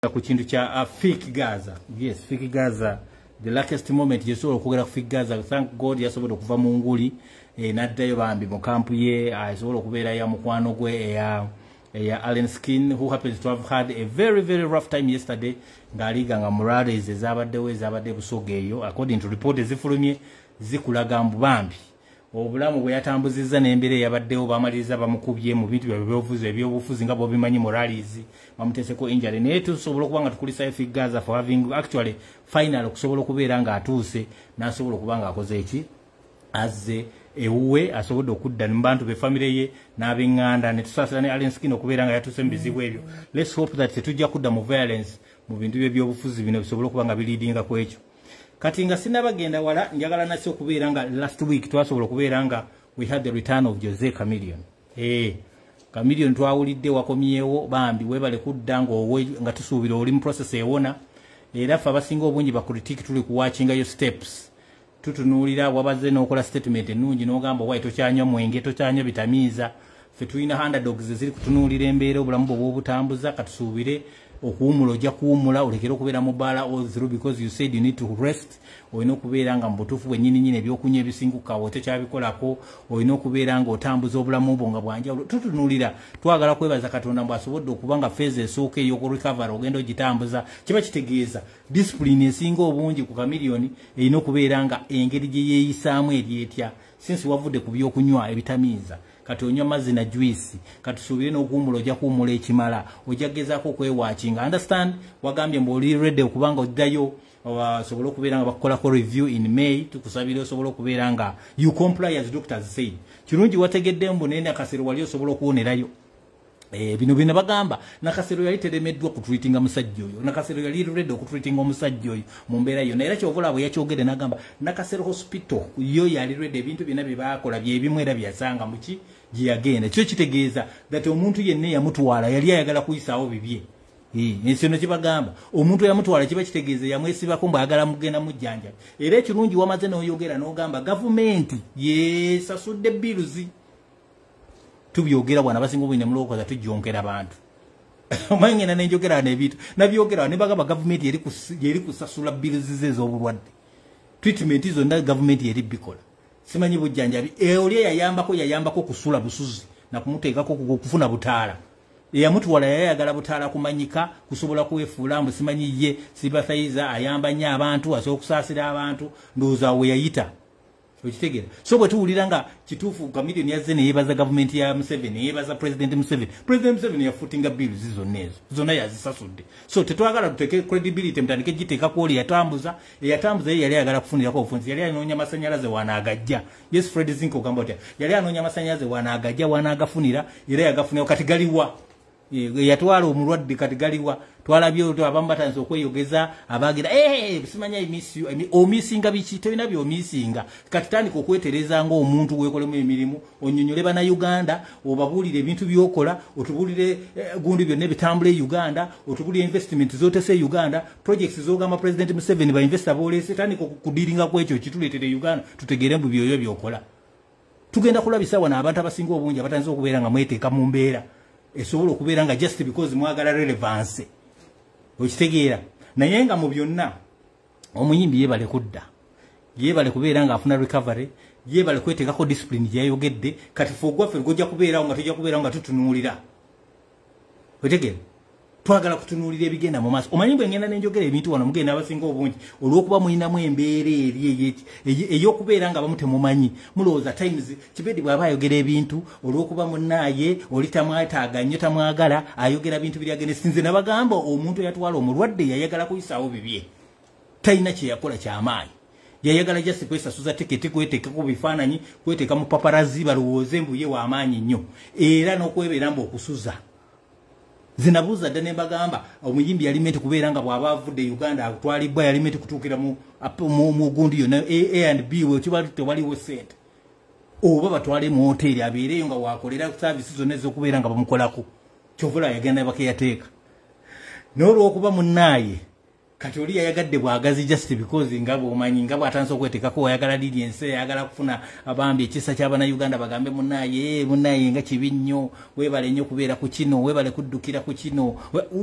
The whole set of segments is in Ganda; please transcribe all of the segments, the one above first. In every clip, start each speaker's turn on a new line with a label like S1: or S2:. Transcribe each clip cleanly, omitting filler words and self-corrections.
S1: Ku kintu kya Fik Gaza. Yes, Fik Gaza, the luckiest moment yesobola okwogera ku Fik Gaza. Thank God yasobola okuva mu nguli n'addayo bambi mu camp ye, asobola okubeera ya mukwano gwe eya Alien Skin, who happens to have had a very, very rough time yesterday ng'aliga nga mu rallies ezabaddewo, ezabadde Busoga eyo. According to report ezifulumye, zikulaga mbu bambi obulamu bwe yatambuzizza n'embeera eyabaddewo, bamaliriza bamukubye mu bintu byabwe byobufuzi, ebyobufuzi nga bwobimanyi, mu rallies bamuteeseko injury. Naye tusobola okuba nga tukulisayo Fik Gaza for having actually final okusobola okubeera ng'atuuse n'asobola okuba ng'akoze eki, azze ewuwe, asobodde okudda mu bantu be, famire ye n'ab'eŋŋanda, ne tusaasira ne Alien Skin okubeera nga yatuuse mu bizibu ebyo. Let's hope that tetujja kudda mu violence mu bintu byebyobufuzi bino bisobole okuba nga bileadinga ku ekyo. Kati nga sinabagenda wala, njagala nasi okubeera nga last week twasobola okubeera nga we had the return of Jose Chameleone. Chameleone, twawulidde wakomyewo. Bambi webale kudda nga tusuubira oli mu process ewona. Era ffe abasinga obungi ba critic tuli kuwatchinga yo steps, tutunuulira. Wabaze n'okola statement ennungi n'ogamba wayi tokyanywa mwenge, tokyanywa bitamiiza. Ffe tulina underdogs eziri kutunuulira embeera obulamu bwe bw'obutambuza. Katusuubire okuwumula, ojja kuwumula, olekere okubeera mu bbaala all through, because you said you need to rest. Olina okubeera nga mu butuufu bwennyini nyini ebyokunywa ebisingukawo tekyabikolako. Olina okubeera nga otambuza obulamu bwo nga bwanjawulo. Tutunuulira, twagala kwebaza Katonda mbw asobodde okuba nga phase esooka ey'okurecover ogenda ogitambuza. Kiba kitegeeza discipline esinga obungi ku Chameleone erina okubeera nga engeri gye yeeyisaamu eri etya. Since wavudde ku byokunywa ebitamiiza, kati onywa mazzi na juice. Katusuubire n'okuwumula, ojja kuwumula ekimala, ojja kugezaako okwewatchinga. Understand, wagambye mbu oli ready okubanga oddayo osobole okubeera nga bakukolako review in May. Tukusabire osobole okubeera nga you comply as doctors said. Kirungi wategedde mbu naye Nakasero wali osobola okuwonerayo. Bino bagamba Nakasero yali teremeddwa kutreatinga musajja oyo. Nakasero yali ready okutreatinga omusajja oyo mu mbeera yonna. Era kyova olaba bwe yakyogedde n'agamba Nakasero Hospital yo yali ready, ebintu byonna bye baakola byebimu era byeyasanga muki gye yagenda. Kyo kitegeeza that omuntu yenna eyamutwala yali ayagala kuyisaawo bibye. Ensi eno kibagamba omuntu eyamutwala kiba kitegeeza yamwesibako mbu ayagala mugenda mujjanjabi. Era ekirungi wamaze n'oyogera n'ogamba gavumenti yesasudde bills. Tubyogera bwana, abasinga obwine mulowooza tujjonkera bantu. Omanyi ngenda nenjogera nebintu nabyogera ne bagamba gavumenti yeri kusasula bills ze ez'obulwadde, treatment zonna gavumenti yeri bikola, simanyi bujjanjabi. Oli eyayambako yayambako kusula busuzi nakumuteekako okufuna butaala. Eyamutwala yayagala butaala kumanyika, kusobola kwefuula mbu simanyi ye sympathizer, ayamba nnyo abantu, asobola okusaasira abantu. Ndowooza we yayita okitegeera. So bwe tuwulira nga kituufu Chameleone yazze neyeebaza gavumenti ya Museveni, yeebaza President Museveni, President Museveni yafootinga bills zonna ezo zonna yazisasudde. So tetwagala tuteeke credibility, mutandike giteekako oli yatambuza. Eyatambuza ye yali ayagala kufunirako obufunzi, yali anoonya masanyalaze wanaagajja. Yes, Fred Zink ogamba otya? Yali anoonya masanyalaze wanaagajja, wanaagafunira, era yagafunira. Kati galiwa? Yatwala omulwadde, kati galiwa? Twalabye abamu batandise okweyogeza abagira simanya omissinga biki, tolina byomissinga. Kati tandika okwetereza ngaomuntu, wekolemu emirimu, onyonyole bannayuganda, obabuulire ebintu byokola, otubuulire gundi byonna ebitambula e Uganda, otubuulire investment zotese e Uganda, projects zogamba President Museveni, bainvestor boolese. Tandika okudealinga ku ekyo kituleetere Uganda, tutegeere mbu byoyo byokola. Tugenda kulabisa wano abantu abasinga obungi abatandise okubeera nga mweteeka mu mbeera esobola okubeera nga just because mwagala relevance, okitegeera. Naye nga mu byonna omuyimbi yeebale kudda, yeebale kubeera ng'afuna recovery, yeebale kweteekako discipline gye yayogedde. Kati fe ogwaffe gojja kubeerawo nga tujja kubeerawo nga tutunuulira, otegeera. Twagala kutunuulira ebigenda mu maaso. Omanyi bwe ngenda nenjogera ebintu wano, mugenda abasinga obungi olw'okuba mulinamu embeera eri ey'okubeera nga bamu temumanyi, mulowooza times Kibedi bw'aba ayogera ebintu olw'okuba munnaaye oli tamwetaaga nnyo, tamwagala, ayogera bintu biri agende. Sinze nabagamba omuntu eyatwala omulwadde yayagala kuyisaawo bibye, talina kye yakola kyamaanyi. Yayagala just kwesasuza tiketi, kweteekako bifaananyi, kweteeka mu paparazzi balowooze mbu ye w'amaanyi nnyo, era n'okwebeera mbu okusuza. Zinabuuza dda ne mbagamba omuyimbi yali meant kubeera nga bw'aba avudde Uganda atwalibwa, yali meant kutuukira mu gundi yonna A and B we kiba tewaliwo sente, oba batwale mu hoteeri abeereyo nga wakolera service zonna ez'okubeera nga bamukolako. Kyovula yagenda bakeyateeka n'olwokuba munnaaye. Kati oli yayagadde bwagazi just because nga bw'omanyi nga bw'atandise okweteekako, ayagala liri ensi, ayagala kufuna abambi ekisa ky'Abannayuganda, bagambe munnaye, munnaye nga kibi nnyo, weebale nnyo kubeera ku kino, weebale kuddukira ku kino,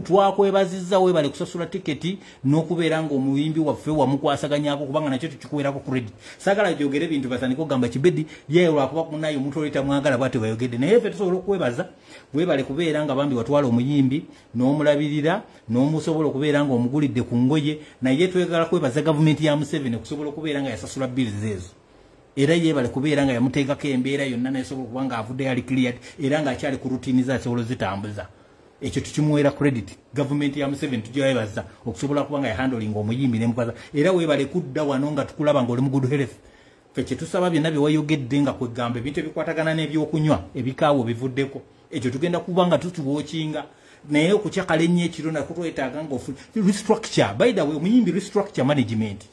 S1: twakwebazizza, weebale kusasula tiketi n'okubeera ng'omuyimbi waffe wamukwasaganyako, kubanga nakyo tukikuweerako credit. Saagala gyogere ebintu batandike okugamba Kibedi ye lwakuba munnaye omuntu oli tamwagala bw'atyo bayogedde, naye ffe tusobola okukwebaza, weebale kubeera nga bambi watwala omuyimbi n'omulabirira n'omusobola okubeera ng'omugulidde ku ngoye. Naye twegala kwebaza gavumenti ya Museveni okusobola okubeera nga yasasula bills ezo, era yeebale kubeera nga yamuteekako embeera yonna nesobola okuba nga avuddeyo ali cleared era ng'akyali ku routine ze, asobola ozitambuza. Ekyo tukimuweera credit. Gavumenti ya Museveni tugiwebaza okusobola kuba nga yahandlinga omuyimbi nemukaza, era weebale kudda wano nga tukulaba ng'oli mu good health. Ffe kyetusaba, byonna bye wayogedde nga kwegamba ebintu ebikwatagana n'ebyokunywa ebikaawo bivuddeko, ekyo tugenda kuba nga tukiwatchinga, naye okukyakala ennyo ekiro nakwo twetaaga nga restructure. By the way, omuyimbi, restructure management.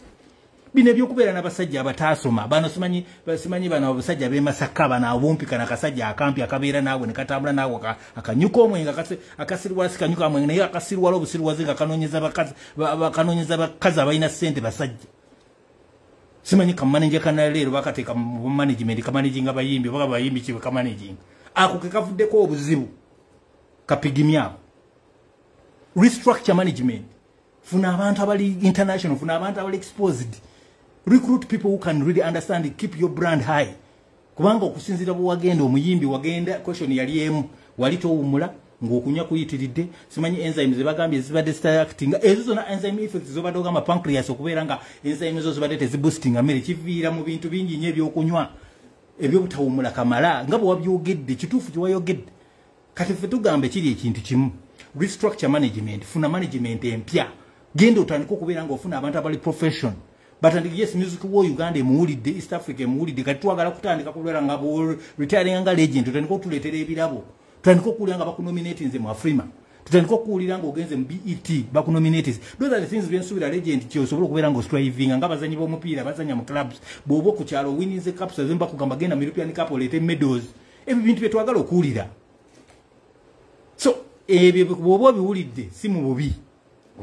S1: Bino ebyokubeera n'abasajja abataasoma bano, simanyi simanyi bano abasajja b'e Masaka bano abumpi, kana akasajja akampi akabeera naawe ne katambula naawe, akanyuka omwenge, akasirwala, si kanyuka omwenge naye akasirwala obusirwaze nga kanoonyeza bakazi, kanoonyeza bakazi abalina ssente, basajja. Simanyi kamanager kanaleero bakateeka mu management kamanaginga bayimbi oba bayimbi kibe kamanaginga, ako ke kavuddeko obuzibu kapigimyako. Restructure management, funa abantu abali international, funa abantu abali exposed, recruit people who can really understand it, keep your brand high, kubanga okusinziira bwe wagenda omuyimbi wagenda question yali emu, wali towumula, ng'okunywa kuyitiridde, simanyi enzymes zebagambye zibadde zitaactinga, ezo zonna enzyme effects zobadde ogamba pancreas okubeera nga enzyme zo zibadde teziboostinga mmere, kiviira mu bintu bingi nnyo ebyokunywa, ebyobutawumula kamala, nga bwe wabyogedde. Kituufu kyewayogedde. Kati ffe tugamba ekiri ekintu kimu: restructure management, funa management empya, genda otandike okubeera ng'ofuna abantu abali profession, batandike. Yes, music wo Uganda emuwulidde, East Africa emuwulidde, kati twagala kutandika kubeera nga retiring nga legend, otandike okutuleetera ebirabo, tutandike okuwulira nga bakunominatinze mu Afrima, tutandike okuwulira nga ogenze mu BET bakunominatinze. Those are the things byensuubira legend kyosobola okubeera nga ostrivinga nga bazanyi b'omupiira bazanya mu clubs. Bw'oba ku kyalo owininze cups ezimu, bakugamba genda mu European Cup oleete medals. Ebyo bintu bye twagala okuwulira. So ebyo bw'oba obiwulidde si mu bubi,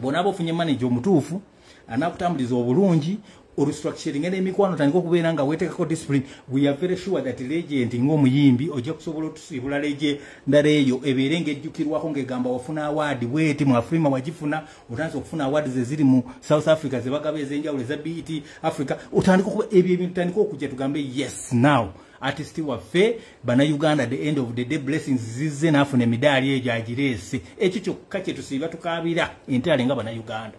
S1: bw'onaaba ofunye manager omutuufu anakutambuliza obulungi, orestructuring n'emikwano, otandika okubeera nga weetekako discipline, we are very sure that legend ng'omuyimbi ojja kusobola otusiibula legendary eyo ebeere ng'ejjukirwako ng'egamba wafuna award bweti mu Afrima, wagifuna, otandise okufuna awards eziri mu South Africa zebagaba ez'enjawulo eza BET Africa. Otandika okuba ebyo ebintu, tandika okujja tugambe yes, now artist waffe Bannayuganda, the end of the day blessings zizze n'afuna emidaali egyo agireese. Ekyo kyokka kye tusiiba tukaabira enteale nga Bannayuganda.